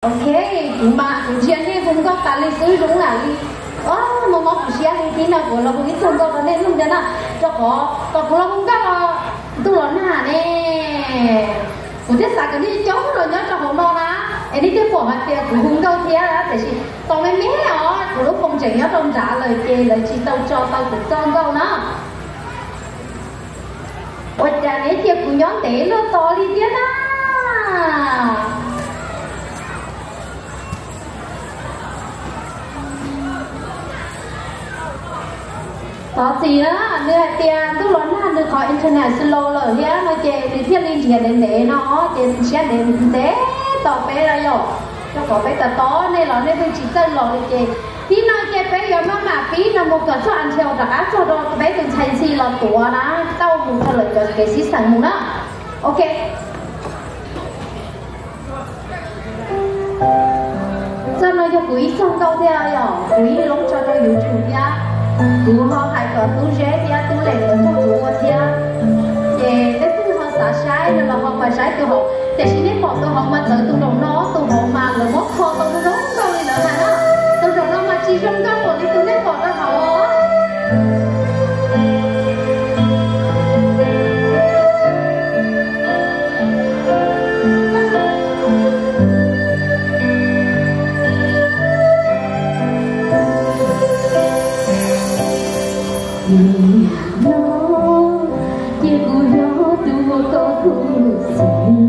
Ok, kuv mas kuv ntsia nej hu nkauj tas li xwb zoo lam li, o, mob mob kuv siab li thiab no, kuv los hu ib txog nkauj rau nej mloog ntag na, rau qhov thaum kuv los hu nkauj los ntuj los nag ne. Kuv thiaj xav kom nej coob los nyob rau hauv no na, es nej thiaj pom hais tias kuv hu nkauj thiab, tiam sis tau me me os, kuv lub phone tseem nyob rau nrad lawm ces lawv tsis tau tso tau kuv txoj nkauj na. Ua cas neb cia kuv nyob ntev luaj tod li thiab na? Thov txim na, nws hais tias ntuj los nag nws qhov internet slow lawm thiab no ces nws thiaj li nrhiav ntev ntev no, ces siab ntev ntev tos peb lawm yom. Rau qhov peb tos tos nej los nej pheej tsis txawj los li ces, tib no ces peb yuav maj mam pib no mus kom txog until rov qab txog rau peb tus ntxhais ntxhi los tuav na, tau mus rau lawv cov kev sib xeem mus na. Ok. Txoj no yog kuv ib txoj nkauj thiab yom, kuv ib loob tso rau YouTube thiab. Kuv ho hais kom Tub Zeb thiab Tub Leem los nrog kuv ua thiab. Ces leej twg ho xav saib no los ho pais saib tus hauv, tiam sis nej pom tus hauv mas txawv tus nraum no, tus hauv mas lawv muab kho tau zoo nkauj li lawv hais na. Tus nraum no mas tsis zoo nkauj npaum li tus nej pom rau hauv os. Nim no ces kuv yog tus uas koj hlub xwb.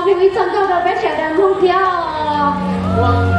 Ib txoj nkauj rau peb sawv daws mloog thiab os.